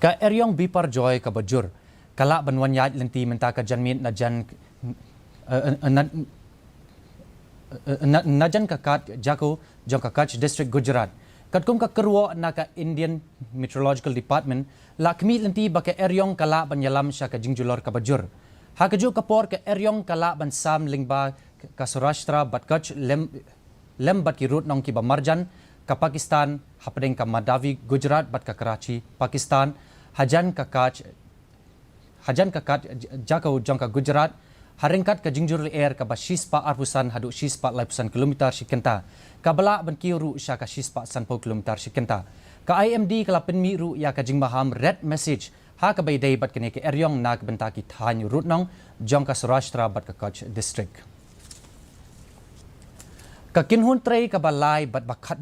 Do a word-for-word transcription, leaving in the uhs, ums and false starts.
Ka eriong Biparjoy kaba jur ka lah ban wan ïaid lynti mynta ka janmiet na jan, eh, eh, na, eh, na, na jan ka kad jako jong ka Kutch District, Gujarat. Katkum ka kyrwoh na ka Indian Meteorological Department, la khmih lynti ba ka eriong ka lah ban ïalam sha ka jingjulor kaba jur. Ha kajuh ka por ka eriong ka lah ban sam lyngba ka Saurashtra bad Kutch lem, lem bad ki rud nong kiba marjan ka Pakistan, hapdeng ka Mandavi, Gujarat bad ka Karachi, Pakistan, hajan ka Kutch, hajan ka kad jako jong ka Gujarat, ha ryngkat ka jingjur lyer kaba shispah arphew san haduh shispah laiphew san kilometer shi kynta, kaba lah ban kiew ruh sha ka shispah sanphew kilometer shi kynta. Ka I M D ka la pynmih ruh ïa ka jingmaham red message ha kaba ïadei bad kane ka eriong na ka bynta ki thaiñ rud nong jong ka Saurashtra bad ka Kutch District. Ka kynhun trei kaba lai bad ba khatduh